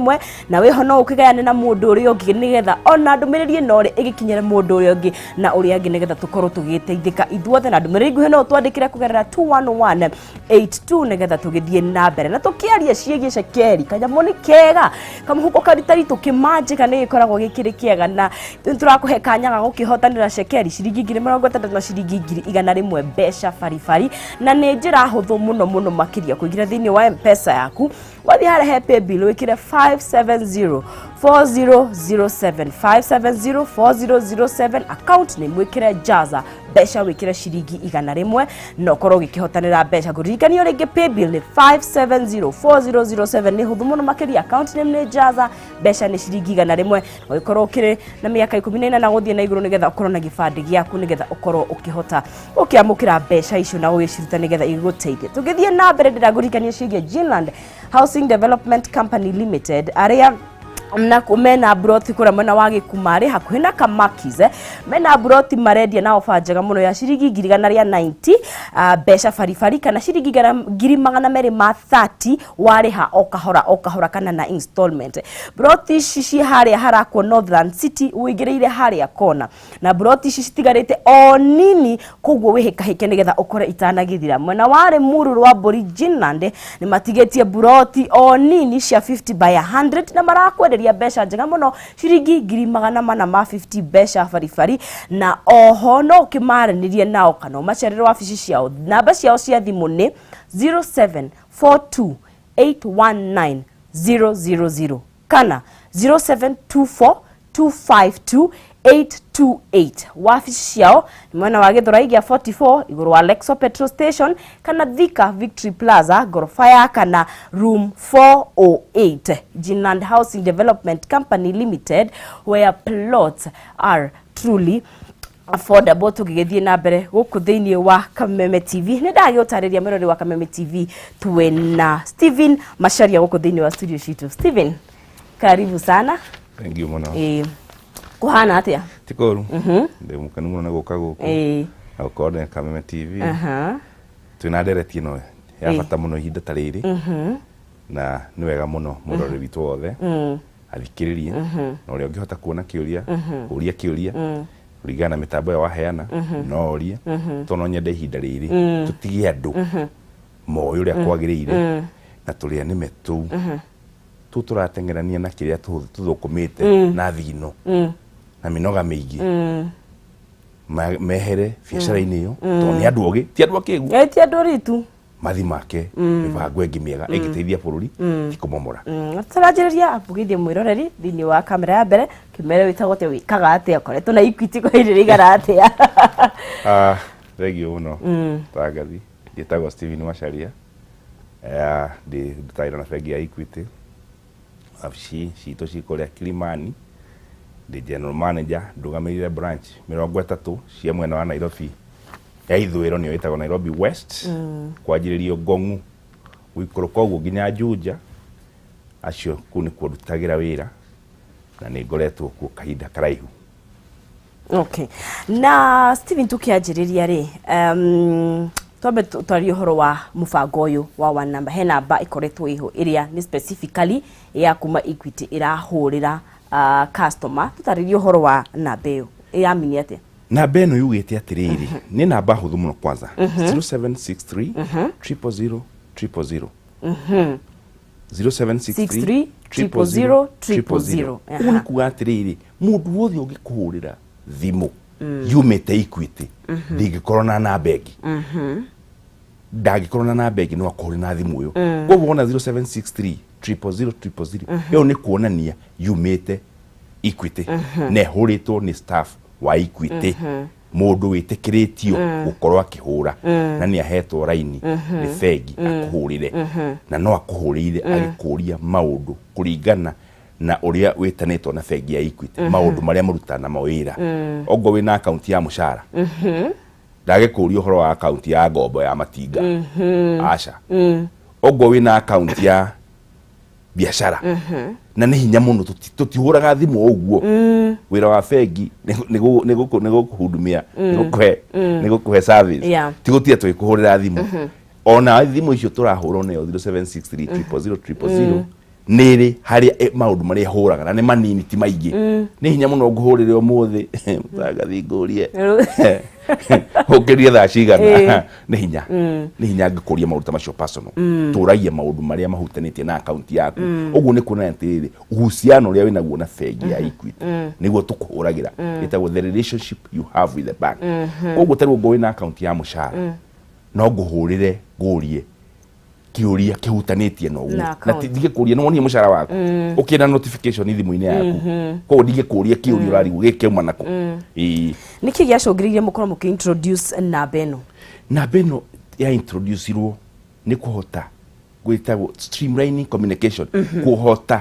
Ĩmwe na wĩho no ũkĩgayane na mũndũ ũrĩa ũngĩ nĩgetha ona ndũmĩrĩri ĩno rĩ ĩgĩkinyĩre mũndũ ũrĩa ũngĩ na ũrĩa angĩ, nĩgetha tũkorwo tũgĩteithĩka ithuothe. Na ndũmĩrĩri nguhĩ no ũtwandĩkĩre kũgerera 21182 nĩgetha tũgĩthiĩ na mbere na tũkĩaria ciĩgiĩ cekeri. Kanyamũ nĩ kega, kamũhuko karitaritũ kĩmanjĩka nĩ gĩkoragwo gĩkĩrĩ kĩega, na nĩ tũrakũhe kanya ga gũkĩhotanĩra cekeri ciringi 60,000 na ciringi 100,000 mbeca baribari. Na nĩ njĩra hũthũ mũno mũno makĩria kũingĩra thĩinĩ wa M-Pesa yaku, wathiĩ harĩa he paybill, wĩkĩre 570 4007, 570 4007, account name wĩkĩre Jaza, mbeca wĩkĩre ciringi 100, na ũkorwo ũgĩkĩhotanĩra mbeca. Kũririkanio rĩngĩ, paybill nĩ 570 4007, nĩ hũthũ mũno makĩria, account name nĩ Jaza, mbeca nĩ ciringi 100. Ũgĩkorwo ũkĩrĩ na mĩaka 18 gũthiĩ na igũrũ, nĩgetha ũkorwo na gĩbandĩ gĩaku, nĩgetha ũkorwo ũkĩhota ũkĩamũkĩra mbeca icio na ũgĩciruta nĩgetha igũteithie. Tũgĩthiĩ na mbere, ndĩragũririkania ciĩgiĩ Ginland Housing Development Company Limited, arĩa na mena mburoti kũrĩa mwena wa Gĩkumarĩ hakuhĩ na Kamakis. Mena mburoti marendia na ofa njega mũno ya ciringi 190,000 mbeca baribari, kana ciringi 230,000 warĩha o kahora o kahora kana na installment. Mburoti ici ciĩ harĩa harakwo Northland City, ũingĩrĩire harĩa kona, na mburoti ici citigarĩte o nini, koguo wĩhĩkahĩke nĩgetha ũkore itanagĩthira. Mwena wa Rĩmuru rwa Mbũri, Ginland nĩ matigĩtie mburoti o nini cia 50 by 100, na marakwenderia mbeca njega mũno, ciringi 450,000 mbeca baribari. Na oho no ũkĩmaranĩrie nao kana ũmacerere wabici ciao. Namba ciao cia thimũ nĩ 0742 819 000 kana 0724 252 828. Wabici ciao nĩ mwena wa Gĩthũrai gĩa 44, igũrũ wa Lexo petrol station, kana Thika Victory Plaza, ngoroba ya kana, room 408. Ginland Housing Development Company Limited, where plots are truly affordable. Tũgĩgĩthiĩ na mbere gũkũ thĩinĩ wa Kameme TV, nĩ ndagĩũtarĩria mwĩrori wa Kameme TV, twĩna Stephen Macharia gũkũ thĩinĩ wa studio citũ. Stephen, karibu sana. Thank you mũno. Ĩĩ, kũhana atĩa? Ti kũru. Ndĩ mũkenu mũno nĩ gũka gũkũ. Na gũkorwo nĩ Kameme TV. Twĩna ndereti ĩno ya bata mũno ihinda ta rĩrĩ. Na nĩ wega mũno mũrori witũ wothe athikĩrĩrie, na ũrĩa ũngĩhota kuona kĩũria, ũria kĩũria kũringana na mĩtambo ĩyo waheana, no ũrie, tondũ no nyende ihinda rĩrĩ tũtige andũ moĩ ũrĩa kwagĩrĩire, na tũrĩa nĩme tũu tũu tũrateng'erania na kĩrĩa tũthũkũmĩte na thino na mĩnoga mĩingĩ, mehere biacara-inĩ ĩyo, tondũ nĩ andũ ogĩ, ti andũ akĩgu. Ĩ, ti andũ ritu. Mathi make mĩbango ĩngĩ mĩega ĩngĩteithia bũrũri, ti kũmomora. Tũranjĩrĩria mbugithie mwĩroreri thĩinĩ wa kamera ya mbere, kĩmere wĩtagwo atĩa, wĩkaga atĩa, ũkoretwo na Equity kwa ihinda rĩigana atĩa? Ah, thank you mũno tangathi. Njĩtagwo Stephen Macharia. Ndĩ ndutagĩra na bengi ya Equity, wabici citũ ci kũrĩa Kilimani. Ndĩ general manager, ndũgamĩrĩire branch 30 cia mwena wa Nairobi ya ithũĩro, nĩyo ĩtagwo Nairobi West, kwanjĩrĩrio Ngong'u gũikũrũka ũguo nginya Juja. Acio kũu nĩkuo ndutagĩra wĩra, na nĩ ngoretwo kuo kahinda karaihu. Okay, na Stephen, tukianjĩrĩria rĩ, twambe twarie ũhoro wa mũbango ũyũ wa one number. He namba ĩkoretwo ĩho ĩrĩa nĩ specifically ya kuma Equity ĩrahũrĩra customer. Tũtarĩrie ũhoro wa namba ĩyo, ĩramini atĩa? Namba ĩno yugĩte atĩrĩrĩ, nĩ namba hũthũ mũno kwanza, 0763 000 000, 0763 000 000. Ũguo nĩ kuga atĩrĩrĩ, mũndũ wothe ũngĩkũhũrĩra thimũ yumĩte Equity, ndingĩkorwo na namba ĩngĩ, ndangĩkorwo na namba ĩngĩ, no akũhũrĩre na thimũ ĩyo. Koguo wona 0763 000 000, ĩyo nĩ kuonania yumĩte Equity na ĩhũrĩtwo nĩ staff wa Equity, mũndũ wĩtĩkĩrĩtio gũkorwo akĩhũra na nĩ ahetwo raini nĩ bengi akũhũrĩre, na no akũhũrĩire agĩkũria maũndũ kũringana na ũrĩa wĩtanĩtwo na bengi ya Equity, maũndũ marĩa mũrutaga namo wĩra. Ongwo wĩna akaunti ya mũcara, ndagĩkũria ũhoro wa akaunti ya ngombo ya matinga, aca. Ongwo wĩna akaunti ya biacara, na nĩ hinya mũno, tũtihũraga thimũ o ũguo. Wĩra wa bengi nĩ gũkũhudumia, nĩ gũkũhe service, ti gũtinda tũgĩkũhũrĩra thimũ. Ona thimũ icio tũrahũrwo nayo 0763 000 000. Nĩ ĩrĩ harĩa maũndũ marĩa ĩhũraga na nĩ manini, ti maingĩ. Nĩ hinya mũno ngũhũrĩre ũmũthĩ, mũtangathi, ngũrie ũkĩrie thaa cigana. Nĩ hinya ngĩkũria maũndũ ta macio personal. Tũragia maũndũ marĩa mahutanĩtie na akaunti yaku. Ũguo nĩ kuonania atĩrĩrĩ, uhusiano ũrĩa wĩnaguo na bengi ya Equity nĩguo tũkũhũragĩra, ĩtagwo the relationship you have with the bank. Koguo tarĩu ũngorwo wĩna akaunti ya mũcara, no ngũhũrĩre ngũrie kĩũria kĩhutanĩtie na ũguo. Na Na account. Ndingĩkũria nĩ wonie mũcara waku ũkĩenda notification thimũ-inĩ yaku, koguo ndingĩkũria kĩũria ũrarigwo gĩkĩauma nakũ. Ĩĩ. Nĩkĩ gĩacũngĩrĩirie mũkorwo mũkĩ introduce namba ĩno? Namba ĩno ya introducirwo nĩ kũhota gwĩtagwo streamlining communication, kũhota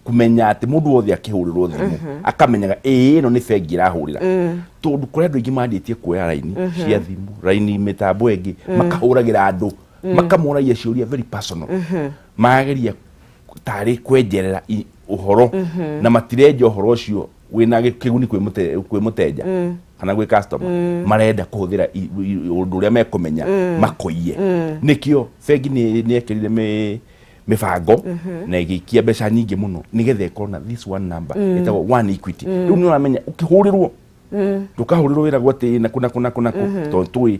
kũmenya atĩ mũndũ wothe akĩhũrĩrwo thimũ akamenyaga ĩĩ, ĩno nĩ bengi ĩrahũrĩra, tondũ kũrĩ andũ aingĩ mandĩtie kuoya raini cia thimũ, raini mĩtambo ĩngĩ, makahũragĩra andũ, makamoragia ciũria very personal, mageria tarĩ kwenjerera ũhoro, na matirenja ũhoro ũcio wĩna kĩguni kwĩ mũteja kana gwĩ customer. Marenda kũhũthĩra ũndũ ũrĩa mekũmenya makoiye. Nĩkĩo bengi nĩ ekĩrire mĩbango na ĩgĩikia mbeca nyingĩ mũno nĩgetha ĩkorwo na this one number ĩtagwo One Equity. Rĩu nĩ ũramenya ũkĩhũrĩrwo, ndũkahũrĩrwo wĩragwo atĩ naku naku naku naku, tondũ tũĩ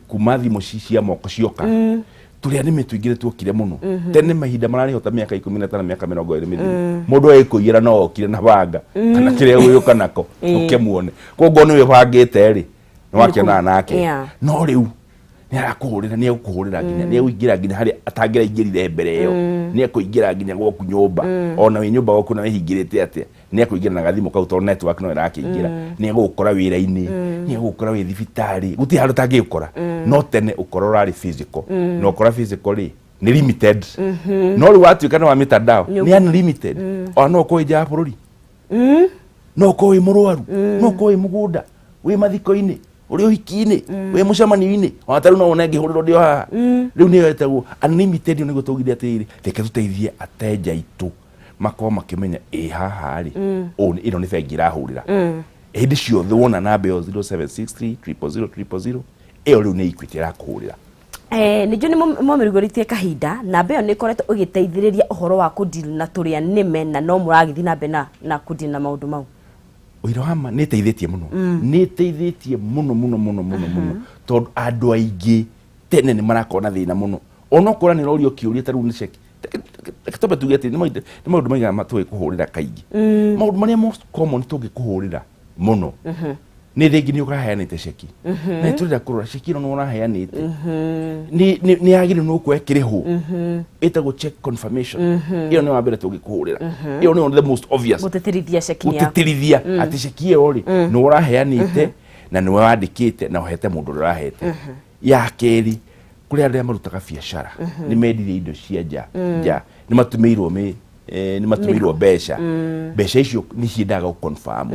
kuma thimũ cia moko cioka, tũrĩa nĩmĩ tũingĩ tuokire mũno. Tene mahinda mararĩho ta mĩaka 15, mĩaka 20 mĩthiru, mũndũ agĩkũiyĩra no okire na banga kana kĩrĩa gũgĩũka nako ũkĩmuone. Koguo nĩ wĩbangĩte rĩ, nĩ wakĩonana nake. No rĩu nĩ arakũhũrĩra, nĩ egũkũhũrĩra nginya, nĩ egũingĩra nginya harĩa atangĩraingĩrire mbere ĩyo, nĩ ekũingĩra nginya gwaku nyũmba, ona wĩ nyũmba gwaku na wĩhingĩrĩte atĩa, nĩ ekũingĩra na gathimũ kau, tondũ network no ĩrakĩingĩra. Nĩ egũgũkora wĩra-inĩ, nĩ egũgũkora wĩ thibitarĩ, gũtirĩ handũ tangĩgũkora. No tene ũkora ũrarĩ physical, na ũkora physical rĩ, nĩ limited. No rĩu watuĩka nĩ wa mitandao, nĩ unlimited. Ona no ũkorwo wĩ nja ya bũrũri, no ũkorwo wĩ mũrwaru, no ũkorwo wĩ mũgũnda, wĩ mathiko-inĩ, ũrĩ ũhiki-inĩ, wĩ mũcemanio-inĩ, ona tarĩu no wone ngĩhũrĩrwo ndĩ o haha. Rĩu nĩyo ĩtagwo unlimited. Nĩguo twaugire atĩrĩrĩ, reke tũteithie ateja aitũ makorwo makĩmenya ĩ haha rĩ, ũũ ĩno nĩ bengi ĩrahũrĩra. Hĩndĩ ciothe wona namba ĩyo 0763 000 000, ĩyo rĩu nĩ Equity ĩrakũhũrĩra. Nĩ njũĩ nĩ mwamĩrugũrĩtie kahinda. Namba ĩyo nĩ ĩkoretwo ĩgĩteithĩrĩria ũhoro wa kũdeal na tũrĩa nĩme, na no mũragĩthiĩ na mbere na kũdeal na maũndũ mau? Ũira wa ma, nĩ ĩteithĩtie mũno, nĩ ĩteithĩtie mũno mũno mũno mũno mũno, tondũ andũ aingĩ tene nĩ marakorwo na thĩna mũno onokorwo nĩ ũrorio kĩũria ta rĩu nĩ ceki. Reke twambe tuge atĩ nĩ maũndũ maigana tũgĩkũhũrĩra kaingĩ. Maũndũ marĩa most common tũngĩkũhũrĩra mũno nĩ rĩngĩ nĩ ũraheanĩte ceki, na nĩ tũrenda kũrora ceki ĩno nĩ ũraheanĩte nĩ yagĩrĩirwo nĩ gũkorwo ĩkĩrĩhwo, ĩtagwo check confirmation. Ĩyo nĩ wa mbere tũngĩkũhũrĩra, ĩyo nĩyo the most obvious. Gũtĩtĩrithia ceki nĩ yaku. Gũtĩtĩrithia atĩ ceki ĩyo rĩ, nĩ ũraheanĩte na nĩ wandĩkĩte na ũhete mũndũ ũrĩa ũrahete. Ya kerĩ, kũrĩ arĩa marutaga biacara, nĩ mendirie indo cia nja, nĩ matumĩirwo nĩ matumĩirwo mbeca. Mbeca icio nĩ ciendaga gũconfirm,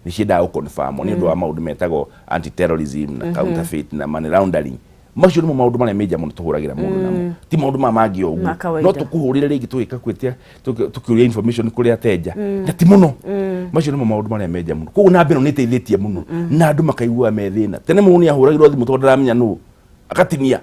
nĩ ciendaga gũconfirm nĩ ũndũ wa maũndũ metagwo anti terrorism na counterfeit na money laundering. Macio nĩmo maũndũ marĩa major mũno tũhũragĩra mũndũ namo, ti maũndũ maya mangĩ o Ma ũguo. kawaida. No tũkũhũrĩre rĩngĩ tũgĩka gwĩtia tũkĩũria information kũrĩ ateja, na ti mũno. Macio nĩmo maũndũ marĩa major mũno. Koguo namba ĩno nĩ ĩteithĩtie mũno na andũ makaigua me thĩna. Tene mũndũ nĩ ahũragĩrwo thimũ tondũ ndaramenya nũ, akatinia,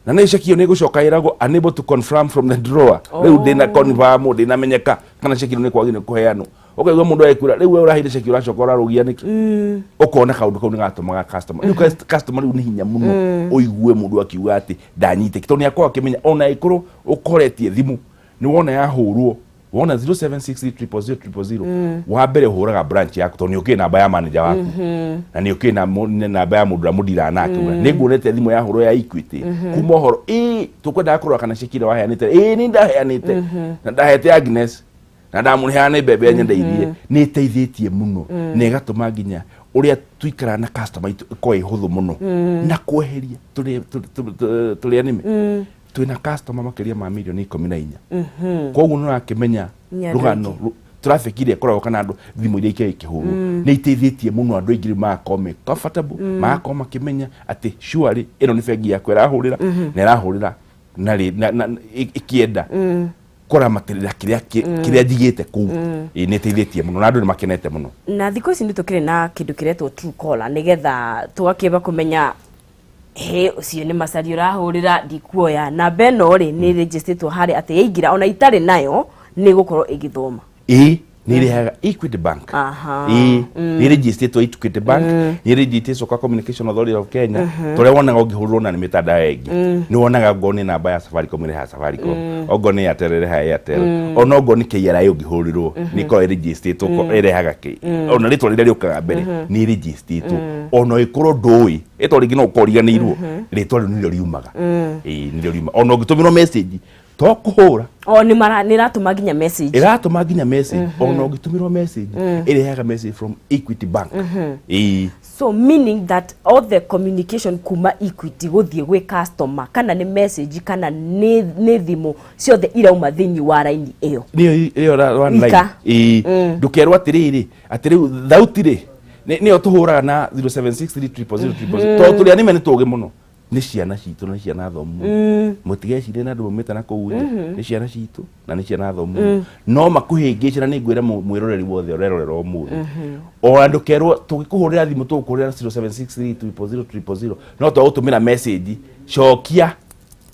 na nĩ ceki ĩyo nĩ ĩgũcoka ĩragwo "unable to confirm from the drawer". Rĩu ndĩna confirm, ndĩnamenyeka kana ceki ĩno nĩ kwagĩrĩire kũheanwo. Ũkaigua mũndũ agĩkwĩra, "Rĩu we ũraheire ceki, ũracoka ũrarũgia nĩkĩ?" Ũkona kaũndũ kau nĩ gatũmaga customer rĩu customer rĩu nĩ hinya mũno ũigue mũndũ akiuga atĩ ndanyitĩki, tondũ nĩ akorwo akĩmenya ona ĩkorwo ũkoretie thimũ nĩ wona yahũrwo, wona 0763 000 000, wa mbere ũhũraga branch yaku, tondũ nĩ ũkĩrĩ namba ya manager waku na nĩ ũkĩrĩ namba ya mũndũ ũrĩa mũndiraga nake, uga nĩ nguonete thimũ yahũrwo ya Equity kuma ũhoro ĩ tũkwendaga kũrora kana ceki ĩrĩa waheanĩte. Ĩ nĩ ndaheanĩte na ndahete Agnes na ndamũrĩhaga nĩ mbembe nyendeirie. Nĩ ĩteithĩtie mũno na ĩgatũma nginya ũrĩa tuikaraga na customer itũ ĩkorwo ĩ hũthũ mũno na kweheria tũrĩa nĩme. Twĩna customer makĩria ma mirioni 14, koguo nĩ ũrakĩmenya Nĩ andũ rũgano aingĩ. Traffic iria ĩkoragwo kana andũ thimũ iria ikĩrĩ ikĩhũrwo nĩ iteithĩtie mũno. Andũ aingĩ rĩu magakorwo me comfortable, magakorwo makĩmenya atĩ surely ĩno nĩ bengi yakwa ĩrahũrĩra na ĩrahũrĩra na ĩkĩenda kũramatĩrĩra kĩrĩa kĩrĩa njigĩte kũu. Ĩ, nĩ ĩteithĩtie mũno na andũ nĩ makenete mũno. Na thikũ ici nĩ tũkĩrĩ na kĩndũ kĩretwo Truecaller, nĩgetha tũgakĩamba kũmenya Hĩ, ũcio nĩ macari ũrahũrĩra, ndikuoya. Namba ĩno rĩ, nĩ registerĩtwo harĩa atĩ yaingĩra ona itarĩ nayo nĩ ĩgũkorwo ĩgĩthoma. Ĩĩ, nĩ ĩrehaga Equity Bank. Ĩĩ, nĩ ĩrĩnjĩstĩtwo Equity Bank, nĩ ĩrĩnjĩstĩtwo kwa Communication Authority of Kenya. Tũrĩa wonaga ũngĩhũrĩrwo na nĩ mĩtandao ĩngĩ, nĩ wonaga ngorwo nĩ namba ya Safaricom ĩrehaga Safaricom, ongorwo nĩ Airtel ĩrehaga Airtel, ona ongorwo nĩ KRA ũngĩhũrĩrwo nĩ ĩkoragwo ĩrĩnjĩstĩtwo, ĩrehaga kĩ ona rĩtwa rĩrĩa rĩũkaga mbere nĩ ĩrĩnjĩstĩtwo, ona ĩkorwo ndũĩ rĩtwa rĩngĩ no ũkorwo ũriganĩirwo, rĩtwa rĩu nĩrĩo riumaga. Ĩĩ, nĩrĩo riumaga ona ũngĩtũmĩrwo message to kũhũra. O nĩ mara nĩ ĩratũma nginya message. Ĩratũma nginya message. Ona ũngĩtũmĩrwo message, ĩrehaga message from Equity Bank. Ĩĩ. So meaning that all the communication kuma Equity gũthiĩ gwĩ customer, kana nĩ message kana nĩ thimũ, ciothe irauma thĩinĩ wa raini ĩyo. Nĩyo ĩyo one line. Ika. Ĩĩ, ndũkerwo atĩrĩrĩ atĩ rĩu thauti rĩ nĩyo tũhũraga na 0763 000 000, tondũ tũrĩ anĩme nĩ tũgĩ mũno, nĩ ciana citũ na nĩ ciana thomu mũno. Mũtigecirie na andũ maumĩte na kũu nja, nĩ ciana citũ na nĩ ciana thomu mũno, no makũhĩngĩcĩra. Nĩ ngwĩra mwĩroreri wothe ũrerorera ũmũthĩ, ona ndũkerwo tũgĩkũhũrĩra thimũ tũgũkũhũrĩra 0763 000 000, no twagũtũmĩra message, cokia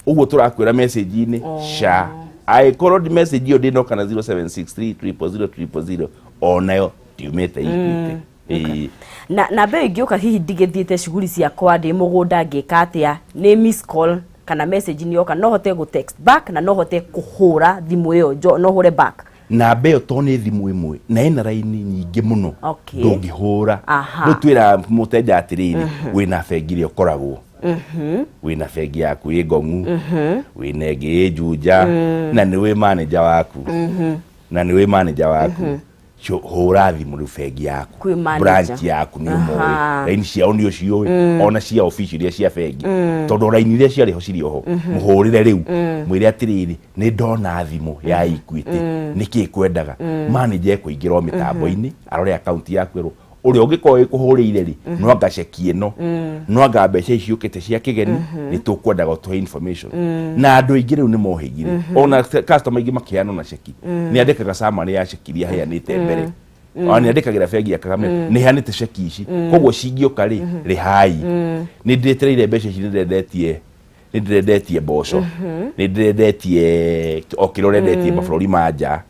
ũguo tũrakwĩra message-inĩ ca. Angĩkorwo ndi message ĩyo ndĩnoka na 0763 000 000, onayo ndiumĩte Equity. Ĩĩ. Na namba ĩyo ingĩũka hihi ndigĩthiĩte cuguri ciakwa, ndĩ mũgũnda ngĩka atĩa, nĩ miss call kana message nĩ yoka, no hote gũ text back na no hote kũhũra thimũ ĩyo, no hũre back? Namba ĩyo to nĩ thimũ ĩmwe na ĩna raini nyingĩ mũno, ndũngĩhũra. Rĩu twĩra mũteja atĩrĩrĩ, wĩna bengi ĩrĩa ũkoragwo wĩna bengi yaku ĩ Ngong'u, wĩna ĩngĩ ĩ Juja, na nĩ wĩ manager waku, na nĩ wĩ manager waku, hũra thimũ rĩu bengi yaku. Kwĩ manager. Branch yaku nĩ ũmũĩ, raini ciao nĩ ũciũĩ, ona cia obici iria cia bengi, tondũ raini iria ciarĩ ho cirĩ oho. Mũhũrĩre rĩu, mwĩre atĩrĩrĩ, nĩ ndona thimũ ya Equity, nĩkĩ kwendaga? Manager ekũingĩra o mĩtambo-inĩ arore akaunti yaku, erwo ũrĩa ũngĩkorwo ĩkũhũrĩire rĩ, no anga ceki ĩno, no anga mbeca ici ciũkĩte cia kĩgeni, nĩ tũkwendaga ũtũhe information. Na andũ aingĩ rĩu nĩ mohĩgire, ona customer aingĩ makĩheana ona ceki, nĩ andĩkaga summary ya ceki iria aheanĩte mbere, ona nĩ andĩkagĩra bengi akagame nĩ heanĩte ceki ici, koguo cingĩũka rĩ, rĩhai, nĩ ndĩretereire mbeca ici, nĩ ndĩrendetie mboco, nĩ ndĩrendetie o kĩrĩa ũrendetie mabũrũri ma nja,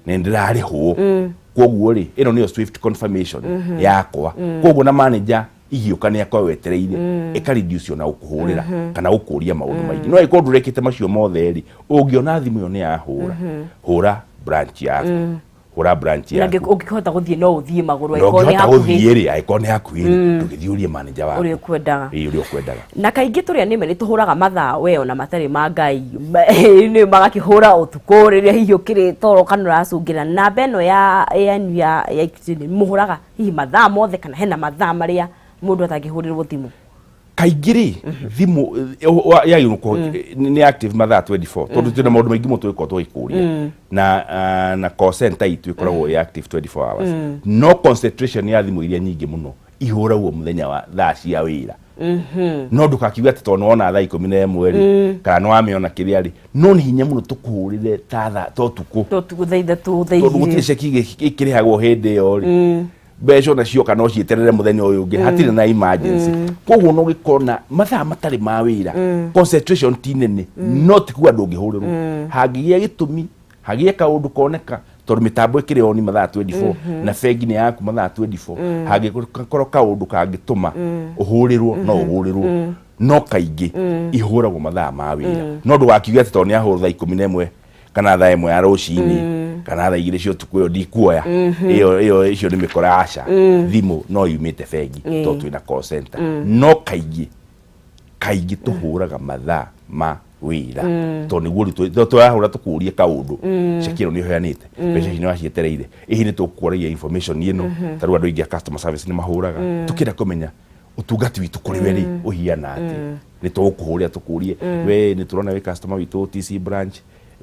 nĩ ndĩrarĩhwo, koguo rĩ, ĩno nĩyo swift confirmation yakwa. Koguo na manager igĩũka nĩ akorwo wetereire ĩka-reduce ona gũkũhũrĩra kana gũkũria maũndũ maingĩ. No angĩkorwo ndũrekĩte macio mothe rĩ, ũngĩona thimũ ĩyo nĩ yahũra, hũra branch yaku, hũra branch Na yaku. Ũngĩhota gũthiĩ no ũthiĩ magũrũ Na angĩkorwo nĩ ũngĩhota hakuhĩ. gũthiĩ rĩ, angĩkorwo nĩ hakuhĩ rĩ, ndũgĩthiĩ ũrie manager waku ũrĩa ũkwendaga. Ĩĩ, ũrĩa ũkwendaga. Na kaingĩ tũrĩa nĩme nĩ tũhũraga mathaa we ona matarĩ ma Ngai. Nĩ magakĩhũra ũtukũ rĩrĩa hihi ũkĩrĩ toro kana ũracũngĩra. Namba ĩno ya yanyu ya Equity nĩ mũhũraga hihi mathaa mothe kana hena mathaa marĩa mũndũ atangĩhũrĩrwo thimũ? Kaingĩ rĩ, thimũ yagĩrĩirwo gũkorwo nĩ active mathaa 24, tondũ twĩna maũndũ maingĩ mũno tũgĩkorwo tũgĩkũria na na call center itũ ĩkoragwo ĩ active 24 hours, no concentration ya thimũ iria nyingĩ mũno ihũragwo mũthenya wa thaa cia wĩra. No ndũkakiuge atĩ tondũ nĩwona thaa 11 rĩ, kana nĩwamĩona kĩrĩa rĩ, no nĩ hinya mũno tũkũhũrĩre ta thaa ta ũtukũ. To tukũ thaa 3, thaa Tondũ gũtirĩ 2. ceki ĩkĩrĩhagwo hĩndĩ ĩyo rĩ, mbeca ona cioka no cieterere mũthenya ũyũ ũngĩ, hatirĩ na emergency. Koguo no gĩkorwo mathaa matarĩ ma wĩra, concentration ti nene, no ti kuga ndũngĩhũrĩrwo hangĩgĩa gĩtũmi, hagĩe kaũndũ koneka, tondũ mĩtambo ĩkĩrĩ on mathaa 24 na bengi nĩ yaku mathaa 24. Hangĩkorwo kaũndũ kangĩtũma ũhũrĩrwo, no ũhũrĩrwo, no kaingĩ ihũragwo mathaa ma wĩra. No ndũgakiuge atĩ tondũ nĩ ahũrwo thaa 11 kana thaa 1 ya rũcinĩ kana thaa 2 cia ũtukũ, ĩyo ndikuoya, ĩyo icio nĩ mĩkora. Aca, thimũ no yumĩte bengi tondũ twĩna call center, no kaingĩ kaingĩ tũhũraga mathaa ma wĩra, tondũ nĩguo rĩu tũrahũra tũkũrie kaũndũ, ceki ĩno nĩ ũheanĩte, mbeca ici nĩ wacietereire, hihi nĩ tũkũragia information ĩno. Ta rĩu andũ aingĩ a customer service nĩ mahũraga tũkĩenda kũmenya ũtungati witũ kũrĩ we rĩ ũhiana atĩa. Nĩ tũgũkũhũrĩra tũkũrie, we nĩ tũrona wĩ customer witũ TC branch,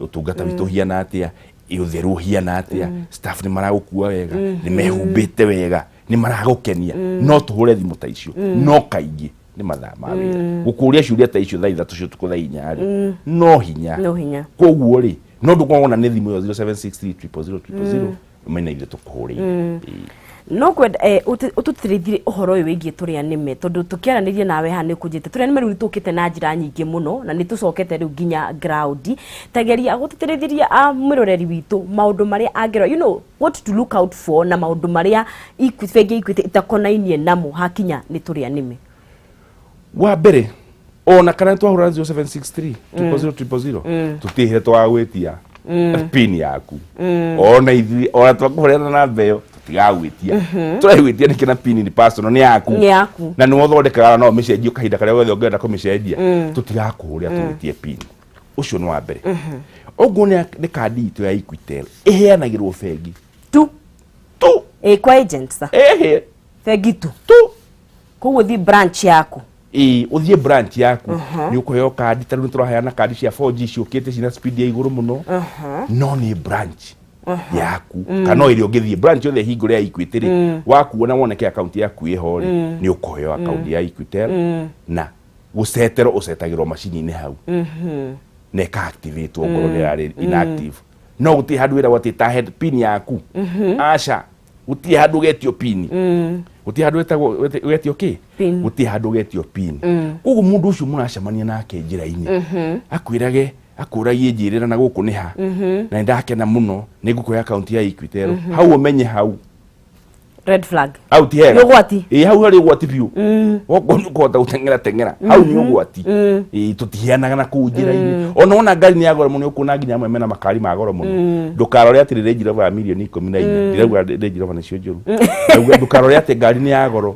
ũtungata witũ ũhiana atĩa? Ũtheru ũhiana atĩa? Staff nĩ maragũkua wega? Nĩ mehumbĩte wega? Nĩ maragũkenia? No tũhũre thimũ ta icio, no kaingĩ nĩ mathaa ma wĩra. Gũkũria ciũria ta icio thaa 3 cia ũtukũ, thaa 4 rĩ, no hinya. No hinya. Koguo rĩ, no ndũkorwo na nĩ thimũ ĩyo 0763 000 000. Mena ithuĩ tũkũhũrĩire. No kwenda ũtũtĩrĩthire ũhoro ũyũ wĩgiĩ tũrĩa nĩme, tondũ tũkĩaranĩria nawe haha nĩ ũkũnjĩte tũrĩa nĩme rĩu nĩtũkĩte na njĩra nyingĩ mũno na nĩtũcokete rĩu nginya ground. Tageria gũtĩtĩrithĩria mwĩroreri witũ maũndũ marĩa angĩrora, what to look out for, na maũndũ marĩa bengi ya Equity itakonainie namo hakinya nĩ tũrĩa nĩme. Wa mbere, ona kana twahũra 0763 000 000, tũtihire twagwĩtia PIN yaku. Ona ithuĩ ona twakũhũrĩra na namba ĩyo, tũtigagwĩtia. Tũraigwĩtia nĩkĩ na PIN nĩ personal, nĩ yaku. Nĩ yaku. Na nĩwe ũthondekaga, no ũmĩcenjie kahinda karĩa gothe ũngĩenda kũmĩcenjia. Tũtigakũhũrĩra tũgwĩtie PIN. Ũcio nĩ wa mbere. Ũguo nĩ kandi itũ ya Equitel ĩheanagĩrwo bengi tu tu. Ĩ kwa agents ta? Ehe. Bengi tu. Tu. Koguo thiĩ branch yaku. Ĩĩ, ũthiĩ branch yaku, nĩ ũkũheo kandi. Ta rĩu nĩ tũraheana kandi cia 4G ciũkĩte cina speed ya igũrũ mũno, no nĩ branch yaku kana no ĩrĩa ũngĩthiĩ branch yothe hingũre ya Equity rĩ, wakuona woneke account yaku ĩho rĩ, nĩ ũkũheo account ya Equitel na gũceterwo ũcetagĩrwo macini-inĩ hau na ĩka activate ongorwo nĩ ĩrarĩ inactive. No gũtirĩ handũ wĩragwo atĩ ta he PIN yaku. Aca, gũtirĩ handũ ũgetio PIN, gũtirĩ handũ wetagwo wetio kĩ. PIN. Gũtirĩ handũ ũgetio PIN. Koguo mũndũ ũcio mũracemania nake njĩra-inĩ akwĩrage, akũragie, "Njĩrĩra na gũkũ nĩ ha, na nĩndakena mũno, nĩ ngũkũhe akaunti ya Equitel," hau ũmenye hau Red flag. Hau ti hega. Nĩ ũgwati. Ĩĩ, hau harĩ ũgwati biũ. Okorwo nĩ ũkũhota gũteng'era, teng'era, hau nĩ ũgwati. Ĩĩ, tũtiheanaga na kũu njĩra-inĩ. Ona wona ngari nĩ ya goro mũno, ũkuona nginya amwe mena makari ma goro mũno. Ndũkarore atĩ Range Rover ya mirioni 14. Ndirauga Range Rover nĩcio njũru. Ndauga ndũkarore atĩ ngari nĩ ya goro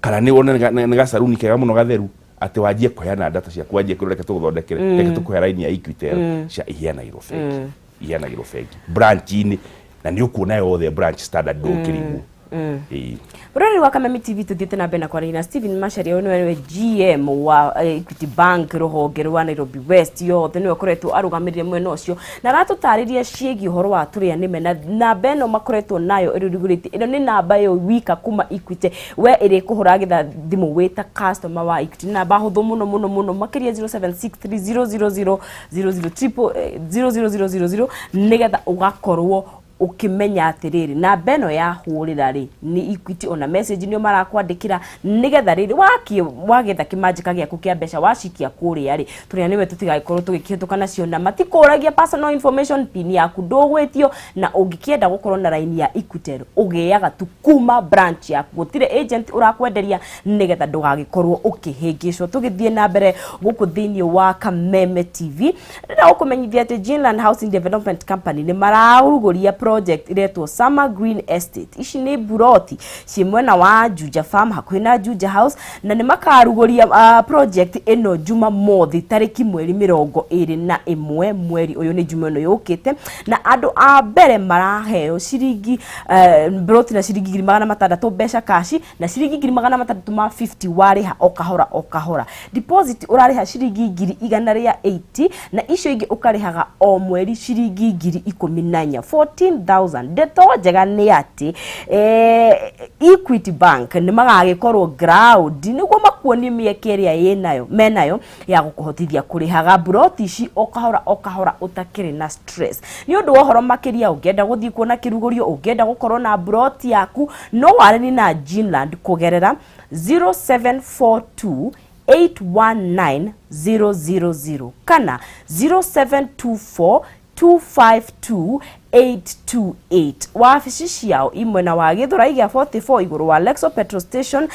kana nĩ wone nĩ gacaruni kega mũno gatheru, atĩ wanjie kũheana data ciaku, wanjie kwĩrwo, "Reke tũgũthondekere, reke tũkũhe raini ya Equitel." Cia iheanagĩrwo bengi, iheanagĩrwo bengi branch-inĩ, na nĩ ũkuona yothe branch standard, ndũkĩrigwo. Ĩĩ. Rũrĩrĩ rwa Kameme TV, tũthiĩte na mbere na kwaria na Stephen Macharia, ũyũ nĩwe GM wa Equity Bank rũhonge rwa Nairobi West yothe, nĩwe ũkoretwo arũgamĩrĩire mwena ũcio na aratũtarĩria ciĩgiĩ ũhoro wa tũrĩa nĩme na namba ĩno makoretwo nayo ĩrugũrĩtie. Ĩno nĩ namba ĩyo wika kuma Equity we ĩrĩ kũhũragĩra thimũ wĩ ta customer wa Equity. Nĩ namba hũthũ mũno mũno mũno makĩria, 0763 000 triple 00000, nĩgetha ũgakorwo ũkĩmenya atĩrĩrĩ, namba ĩno yahũrĩra rĩ, nĩ Equity. Ona message nĩo marakwandĩkĩra, nĩgetha rĩrĩ wakie wagetha kĩmanjĩka gĩaku kĩa mbeca wacikia kũrĩa rĩ, tũrĩa nĩwe tũtigagĩkorwo tũgĩkĩhĩtũka nacio na matikũragia personal information. PIN yaku ndũgwĩtio, na ũngĩkĩenda gũkorwo na raini ya Equitel, ũgĩaga tu kuma branch yaku, gũtirĩ agent ũrakwenderia, nĩgetha ndũgagĩkorwo ũkĩhĩngĩcwo. Tũgĩthiĩ na mbere gũkũ thĩinĩ wa Kameme TV, ndĩrenda gũkũmenyithia atĩ Ginland Housing Development Company nĩ mararugũria project iretwo Summer Green Estate. Ici nĩ buroti ciĩ mwena wa Juja Farm, hakuhĩ na Juja House, na nĩ makarugũria project ĩno Jumamothi tarĩki mweri 21 mweri ũyũ, nĩ juma ĩno yũkĩte. Na andũ a mbere maraheo ciringi broti na ciringi 600,000 mbeca kaci, na ciringi 650,000 warĩha o kahora o kahora. Deposit ũrarĩha ciringi 180,000, na icio ingĩ ũkarĩhaga o mweri ciringi 14,000, 14,000. Ndeto njega nĩ atĩ Equity Bank nĩ magagĩkorwo ground nĩguo makuonie mĩeke ĩrĩa ĩnayo menayo ya gũkũhotithia kũrĩhaga mburoti ici o kahora o kahora ũtakĩrĩ na stress. Nĩ ũndũ wa ũhoro makĩria, ũngĩenda gũthiĩ kuona kĩrugũrio, ũngĩenda gũkorwo na mburoti yaku, no warĩrie na Ginland kũgerera 0742 819 000 kana 0724 252 828. Wabici ciao imwena wa Githurai gĩa 44, igũrũ wa Lexo petrol station,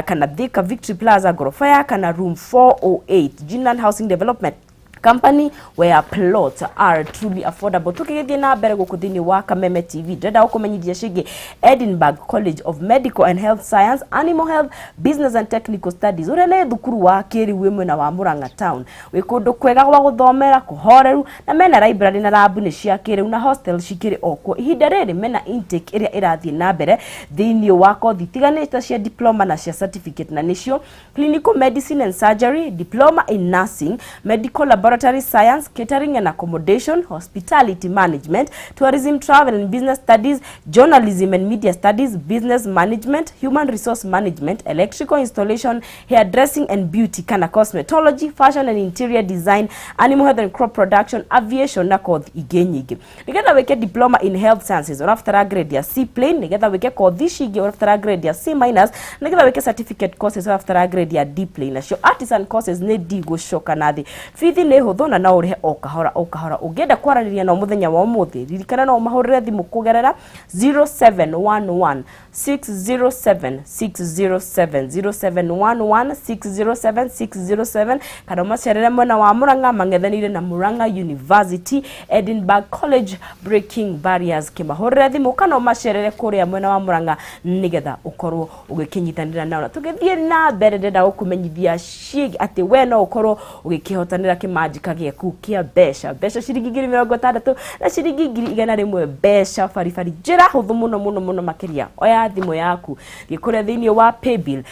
kana Thika Victory Plaza, ngoroba ya kana, room 408. Ginland Housing Development Company, where plots are truly affordable. Tukigithie na mbere guku thiini wa Kameme TV, ndĩrenda gũkũmenyithia ciĩgiĩ Edinburgh College of Medical and Health Science, Animal Health, Business and Technical Studies, ũrĩa nĩ thukuru wa kĩrĩu wĩ mwena wa Murang'a town, wĩ kũndũ kwega gwa gũthomera, kũhoreru, na mena library na lab nĩ cia kĩrĩu, na hostel cikĩrĩ o kuo. Ihinda rĩrĩ mena intake ĩrĩa ĩrathiĩ na mbere thĩinĩ wa kothi itiganĩte cia diploma na cia certificate, na nĩcio clinical medicine and surgery, diploma in nursing, medical laboratory. Laboratory Science, Catering and Accommodation, Hospitality Management, Tourism, Travel and Business Studies, Journalism and Media Studies, Business Management, Human Resource Management, Electrical Installation, Hairdressing and Beauty kana Cosmetology, Fashion and Interior Design, Animal Health and Crop Production, Aviation na kothi ingĩ nyingĩ. Nĩgetha wĩke Diploma in Health Sciences ũrabatara grade ya C plain, nĩgetha wĩke kothi ici ingĩ ũrabatara grade ya C minus, nĩgetha wĩke certificate courses ũrabatara grade ya D plain, nacio artisan courses nĩ D gũcoka na thĩ. Bithi nĩ hũthũ na no ũrĩhe o kahora o kahora. Ũngĩenda kwaranĩria nao mũthenya wa ũmũthĩ, ririkana no ũmahũrĩre thimũ kũgerera 0711 607 607, 0711 607 607, kana ũmacerere mwena wa Murang'a mang'ethanĩire na Murang'a University, Edinburgh College, Breaking Barriers. Kĩmahũrĩre thimũ kana ũmacerere kũrĩa mwena wa Murang'a nĩgetha ũkorwo ũgĩkĩnyitanĩra nao. Na tũgĩthiĩ na mbere, ndĩrenda gũkũmenyithia ciĩgiĩ atĩ we no ũkorwo ũgĩkĩhotanĩra kĩmanjĩka gĩaku kĩa mbeca, mbeca ciringi 60,000 na ciringi 100,000, mbeca baribari. Njĩra hũthũ mũno mũno mũno makĩria, oya thimũ yaku, thiĩ kũrĩa thĩinĩ wa paybill,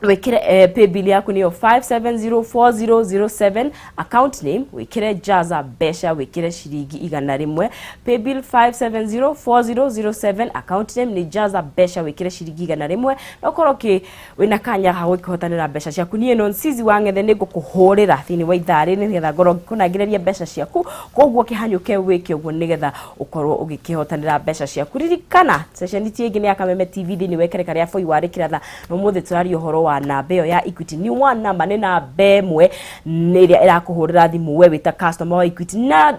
wikire paybill yaku niyo 5704007, account name wikire Jaza Mbeca, wikire ciringi 100. Paybill 5704007, account name ni Jaza Mbeca, wikire ciringi 100, na ukorwo ki wina kanya ga gwikihotanira mbeca ciaku. Niĩ no Nsizi wa Ng'ethe nĩ ngũkũhũrĩra thĩinĩ wa ithaa rĩrĩ nĩgetha ngorwo ngĩkũnangĩrĩria mbeca ciaku. Koguo kĩhanyũke wĩke ũguo nĩgetha ũkorwo ũgĩkĩhotanĩra mbeca ciaku. Ririkana ceceni ti ĩngĩ nĩ ya Kameme TV thĩinĩ wa ikereka rĩa Boi wa Rĩkĩratha, na ũmũthĩ tũraria ũhoro wa namba ĩyo ya Equity. Ni one number, nĩ namba ĩmwe nĩ ĩrĩa ĩrakũhũrĩra thimũ we wĩta customer wa Equity. Na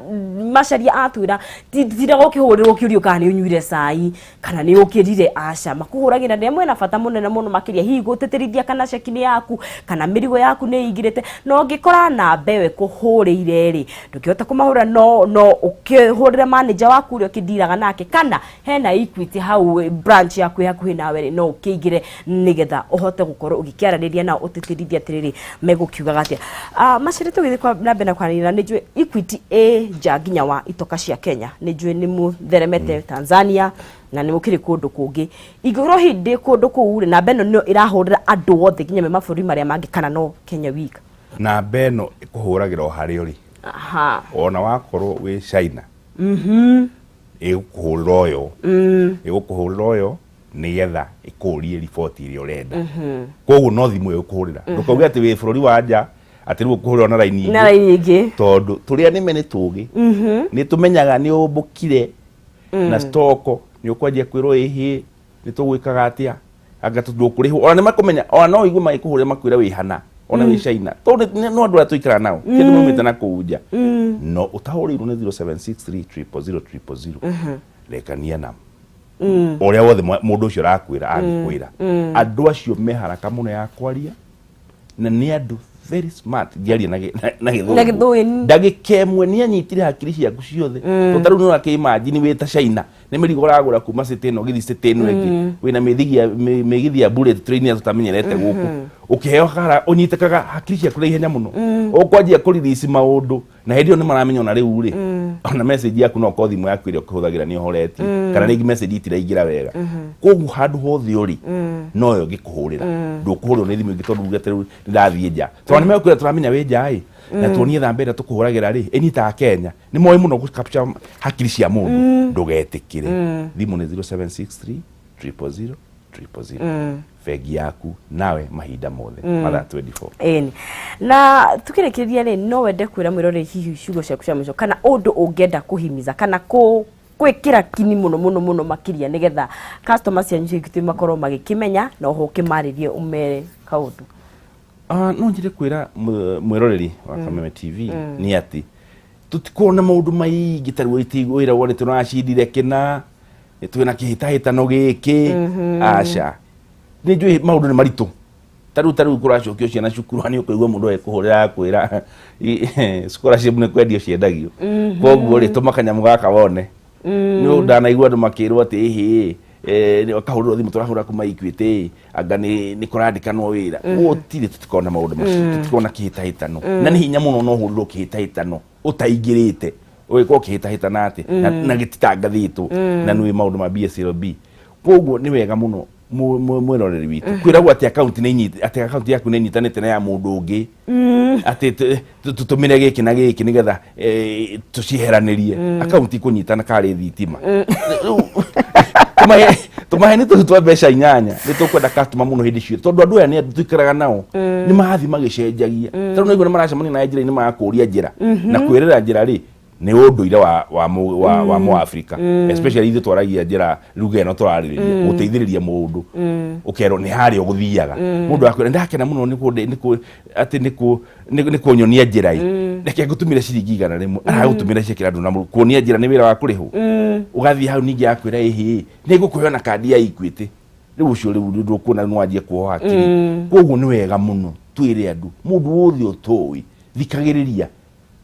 Macharia atwĩra tinda gũkĩhũrĩrwo kĩũrio kana nĩ ũnyuire cai kana nĩ ũkĩrire, aca, makũhũragĩra rĩrĩa mwĩna bata mũnene mũno makĩria, hihi gũtĩtĩrithia kana ceki nĩ yaku kana mĩrigo yaku nĩ ĩingĩrĩte. Na ũngĩkora namba ĩyo ĩkũhũrĩire rĩ, ndũngĩhota kũmahũrĩra, no ũkĩhũrĩre manager waku ũrĩa ũkĩndiraga nake, kana hena Equity hau branch yaku ĩ hakuhĩ nawe rĩ, no ũkĩingĩre nĩgetha ũhote gũkorwo ũgĩkĩaranĩria nao, ũtĩtĩrithie atĩrĩrĩ megũkiugaga atĩa. Macharia, tũgĩthiĩ na mbere na kwaranĩria, nĩ njũĩ Equity ĩ nja nginya wa itoka cia Kenya, nĩ njũĩ nĩ mũtheremete Tanzania na nĩ mũkĩrĩ kũndũ kũngĩ. Ingĩkorwo hihi ndĩ kũndũ kũu rĩ, namba ĩno nĩyo ĩrahũrĩra andũ othe nginya me mabũrũri marĩa mangĩ, kana no Kenya wika? Namba ĩno ĩkũhũragĩra o harĩa ũrĩ. Ona wakorwo wĩ China, ĩgũkũhũrĩra ũyũ, ĩgũkũhũrĩra ũyũ nĩgetha ĩkũrie riboti ĩrĩa ũrenda. Koguo no thimũ ĩgũkũhũrĩra, ndũkauge atĩ wĩ bũrũri wa nja atĩ rĩu ũkũhũrĩra na raini na ingĩ. Raini ingĩ. Tondũ tũrĩa nĩme nĩ tũgĩ, nĩ tũmenyaga nĩ ũmbũkire na stoko, nĩ ũkwanjia kwĩrwo ĩhĩ nĩ tũgwĩkaga atĩa, anga ndũkũrĩhwo. Ona nĩ makũmenya, ona no ũigue magĩkũhũrĩra makwĩra wĩ hana, ona wĩ China, tondũ no andũ arĩa tũikaraga nao ti andũ maumĩte na kũu nja. No ũtahũrĩirwo nĩ 0763 000 000, rekania na ũrĩa wothe mũndũ ũcio arakwĩra. Angĩkwĩra andũ acio me haraka mũno ya kwaria, na nĩ andũ very smart, ngĩaria na Na gĩthũngũ. Gĩthũngũ. Ndagĩka ĩmwe nĩ anyitire hakiri ciaku ciothe. To tarĩu nĩ ũrakĩimagine wĩ ta China, nĩ mĩrigo ũragũra kuma city ĩno ũgĩthiĩ city ĩno ĩngĩ, wĩna mĩgithi ya bullet train ya tũtamenyerete gũkũ, ũkĩheo kara ũnyitĩkaga hakiri ciaku na ihenya mũno, ũkwanjia kũrelease maũndũ, na hĩndĩ ĩyo nĩ maramenya ona rĩu rĩ, ona message yaku no ũkorwo thimũ yaku ĩrĩa ũkĩhũthagĩra nĩ ũhoretie, kana rĩngĩ message itiraingĩra wega. Koguo handũ hothe ũrĩ noyo ngĩkũhũrĩra, ndũkũhũrĩrwo nĩ thimũ ĩngĩ, tondũ uge atĩ rĩu nĩndathiĩ nja, tondũ nĩ mekwĩra tũramenya wĩ nja ĩ, na tuonie thamba ĩrĩa tũkũhũragĩra rĩ ĩnyitaga Kenya. Nĩ moĩ mũno gũ capture hakiri cia mũndũ. Ndũgetĩkĩre. Thimũ nĩ 0763 000 000, bengi yaku nawe mahinda mothe, mathaa 24. Ĩni, na tukĩrĩkĩrĩria rĩ, no wende kwĩra mwĩroreri hihi ciugo ciaku cia mũico, kana ũndũ ũngĩenda kũhimiza kana gwĩkĩra kini mũno mũno mũno makĩria nĩgetha customer cianyu cia Equity makorwo magĩkĩmenya, na oho ũkĩmarĩrie ũmere kaũndũ? No njire kwĩra mwĩroreri wa Kameme TV nĩ atĩ tũtikorwo na maũndũ maingĩ ta rĩu wĩra wone tũracindire kĩna, nĩ twĩna kĩhĩtahĩtano gĩkĩ. Aca, nĩ njũĩ maũndũ nĩ maritũ. Ta rĩu kũracokio ciana cukuru, nĩ ũkũigua mũndũ ekũhũrĩra akwĩra scholarship nĩ kwendio ciendagio, koguo rĩ, tũma kanyamũ gaka wone. Nĩ ndanaigua andũ makĩrwo atĩ ĩhĩ akahũrĩrwo thimũ, tũrahũra kuma Equity, anga nĩ kũrandĩkanwo wĩra. Gũtirĩ, tũtikorwo na maũndũ macio, tũtikorwo na kĩhĩtahĩtano, na nĩ hinya mũno no ũhũrĩrwo kĩhĩtahĩtano ũtaingĩrĩte, ũgĩkorwo kĩhĩtahĩtana atĩ na gĩtitangathĩtwo na nĩ maũndũ ma BSLB. Koguo nĩ wega mũno Mwĩroreri witũ kwĩragwo atĩ account nĩ inyit atĩ account yaku nĩ inyitanĩte na ya mũndũ ũngĩ, atĩ tũtũmĩre gĩkĩ na gĩkĩ nĩgetha tũcieheranĩrie account ikũnyitana karĩ thitima. Rĩu, tũmahe nĩ tũtũ twa mbeca inyanya nĩ tũkwenda customer mũno hĩndĩ ciothe, tondũ andũ aya nĩ andũ tũikaraga nao, nĩ marathiĩ magĩcenjagia, tondũ nĩguo nĩ maracemania na njĩra-inĩ, magakũria njĩra na kwĩrĩra njĩra rĩ nĩ ũndũire wa mũAfrika, especially ithuĩ twaragia njĩra ruga ĩno tũrarĩrĩria gũteithĩrĩria mũndũ, ũkerwo nĩ harĩa ũgũthiaga, mũndũ akwĩra ndakena mũno nĩ kũ nĩ kũ atĩ nĩ kũnyonia njĩra ĩ, reke ngũtũmĩre ciringi 100, aragũtũmĩra ciekĩra andũ na kuonia njĩra nĩ wĩra wa kũrĩhwo, ũgathiĩ hau ningĩ akwĩra ĩhĩ nĩ ngũkũhe ona kandi ya Equity. Rĩu ũcio rĩu ndũkuona nĩ wanjie kuoha hakiri. Koguo nĩ wega mũno twĩre andũ, mũndũ wothe ũtũĩ thikagĩrĩria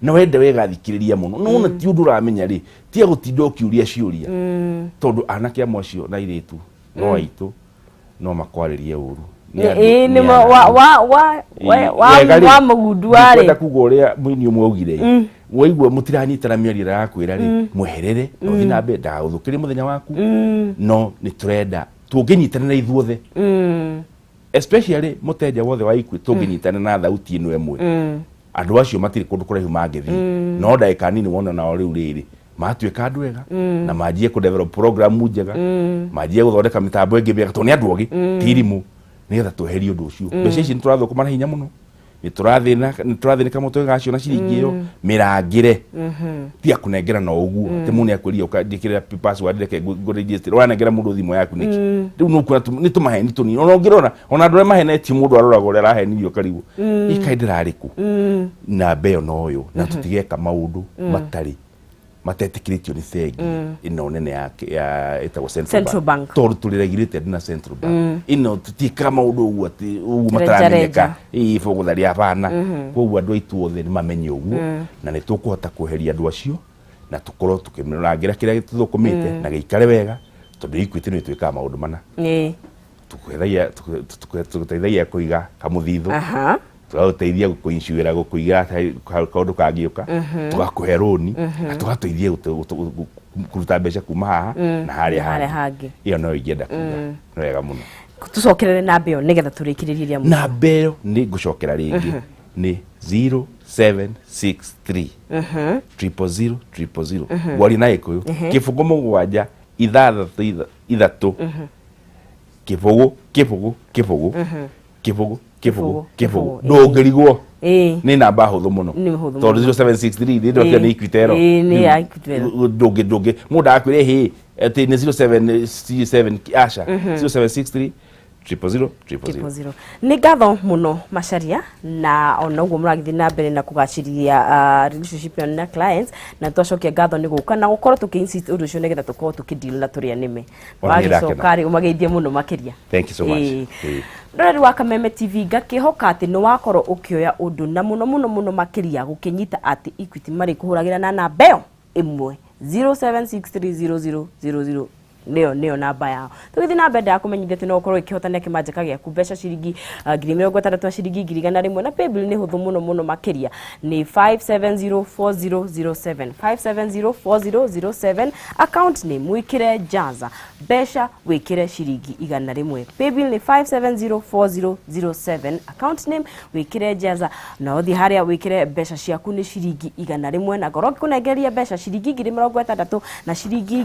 na wende wega, thikĩrĩria mũno, no ona ti ũndũ ũramenya rĩ, tiga gũtinda ũkĩũria ciũria, tondũ anake amwe acio na airĩtu no aitũ no makwarĩrie ũru. Nĩ andũ- Ĩĩ, nĩ nĩ wa andũ. wa wa Ĩĩ, wa wega rĩ, wa mũgundu warĩ ndikwenda kuga ũrĩa mũini ũmwe augire, waigua mũtiranyitana mĩario ĩrĩa arakwĩra rĩ, mweherere na ũthiĩ na mbere, ndagagũthũkĩrie mũthenya waku. No nĩ tũrenda tũngĩnyitanĩra ithuothe, especially mũtenja wothe wa Equity, tũngĩnyitanĩra na thauti ĩno ĩmwe, andũ acio matirĩ kũndũ kũraihu mangĩthiĩ, no ndagĩka nini wona nao rĩu rĩrĩ matuĩka andũ ega na manjie kũ develop program njega, manjie gũthondeka mĩtambo ĩngĩ mĩega, tondũ nĩ andũ ogĩ ti irimũ, nĩgetha tweherie ũndũ ũcio. Mbeca ici nĩ tũrathũkũma na hinya mũno, nĩ tũrathĩna, nĩ tũrathĩnĩka mũno tũgĩgacio na ciringi ĩyo mĩrangĩre, tiga kũnengera na ũguo atĩ mũndũ nĩakwĩria ũkanjĩkĩrĩra password, reke ngũ register, ũranengera mũndũ thimũ yaku nĩkĩ? Rĩu nĩ ũkuona nĩ tũmaheni tũnini, ona ũngĩrora ona andũ arĩa mahenetie, mũndũ aroraga ũrĩa arahenirio karigwo ikaĩ ndĩrarĩ kũ. Namba ĩyo noyo, na tũtigeka maũndũ matarĩ matetĩkĩrĩtio nĩ bengi ĩno nene ya ĩtagwo Central, Central Bank. Tondũ tũrĩ regulated na Central Bank ĩno, tũtiĩkaga maũndũ ũguo atĩ ũguo Reja, mataramenyeka reja. ĩ bũgũtharia bana. Koguo andũ aitũ othe nĩ mamenye ũguo, na nĩ tũkũhota kweheria andũ acio na tũkorwo tũkĩmũrangĩra kĩrĩa tũthũkũmĩte na gĩikare wega, tondũ Equity nĩ ĩtwĩkaga maũndũ mana. Tũgũteithagia kũiga kamũthithũ, tũgagũteithia gũkũincuĩra, gũkũigĩra kaũndũ kangĩũka, tũgakũhe rũni na tũgateithia kũruta mbeca kuma haha na harĩa harĩa hangĩ. Hangĩ. Ĩyo noyo ingĩenda kuga, nĩ wega mũno. Tũcokerere namba ĩyo nĩgetha tũrĩkĩrĩrie rĩa mũico. Namba ĩyo nĩ ngũcokera rĩngĩ, nĩ 0763 000 000. Ngwaria na Gĩkũyũ, 0 7 6 3 0 0 0 0 0 0. Ndũngĩrigwo, nĩ namba hũthũ mũno. Nĩ hũthũ. Tondũ 0763 nĩ ndokire nĩ Equitel. Ĩĩ, nĩ ya Equitel. Ndũngĩ mũndũ agakwĩra hĩ atĩ nĩ 077 aca, 0763 000 000. 000. Nĩ ngatho mũno Macharia, na ona ũguo mũragĩthiĩ na mbere na kũgacĩrithia relationship yanyu na clients, na twacokia ngatho nĩ gũka na gũkorwo tũkĩ insist ũndũ ũcio nĩgetha tũkorwo tũkĩ deal na tũrĩa nĩme. Ona niĩ ndakena. Wagĩcoka rĩ, ũmageithie mũno makĩria. Thank you so much. Ĩĩ. Ndoreri wa Kameme TV, ngakĩhoka atĩ nĩ wakorwo ũkĩoya ũndũ na mũno mũno mũno makĩria gũkĩnyita atĩ Equity marĩ kũhũragĩra na namba ĩyo ĩmwe 07630000, nĩyo namba yao. Tũgĩthiĩ na mbere, ndakũmenyithia atĩ no ũkorwo ũkĩhotana kĩmanjĩka gĩaku mbeca ciringi 60,000 na ciringi 100,000, na paybill nĩ hũthũ mũno mũno makĩria, nĩ 5704007, 5704007. Account name wĩkĩre Jaza, mbeca wĩkĩre ciringi 100. Paybill nĩ 5704007, account name wĩkĩre Jaza, na ũthiĩ harĩa wĩkĩre mbeca ciaku nĩ ciringi 100, na ngorwo ngĩkũnengereria mbeca ciringi 60,000 na ciringi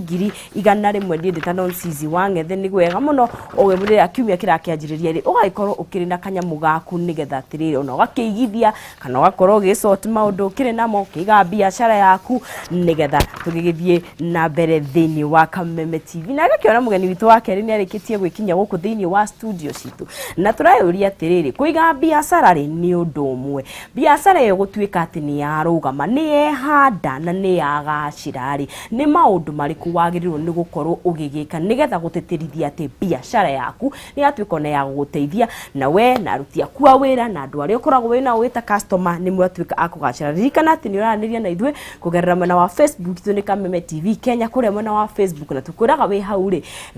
100,000. Niĩ ndĩ ta Nonsizi wa Ng'ethe, nĩ wega mũno ũgĩrĩra kiumia kĩrakĩanjĩrĩria rĩ, ũgagĩkorwo ũkĩrĩ na kanyamũ gaku, nĩgetha atĩrĩrĩ ona ũgakĩigithia kana ũgakorwo ũgĩsort maũndũ ũkĩrĩ namo, ũkĩiga biacara yaku, nĩgetha tũgĩgĩthiĩ na mbere thĩinĩ wa Kameme TV. Na gakĩona mũgeni witũ wa kerĩ nĩ arĩkĩtie gwĩkinyia gũkũ thĩinĩ wa studio citũ, na tũreyũria atĩrĩrĩ, kũiga biacara rĩ nĩ ũndũ ũmwe, biacara ĩyo gũtuĩka atĩ nĩ yarũgama, nĩ yehanda na nĩ yagacĩra rĩ, nĩ maũndũ marĩkũ wagĩrĩirwo nĩ gũkorwo ũgĩgĩka nĩgetha gũtĩtĩrithia atĩ biacara yaku nĩ yatuĩka ona ya gũgũteithia na we na aruti aku a wĩra na andũ arĩa ũkoragwo wĩ nao wĩta customer nĩ mwatuĩka a kũgacĩra. Ririkana atĩ nĩ ũraranĩria na ithuĩ kũgerera mwena wa Facebook itũ nĩ Kameme TV Kenya kũrĩa mwena wa Facebook, na tũkwĩraga wĩ hau rĩ.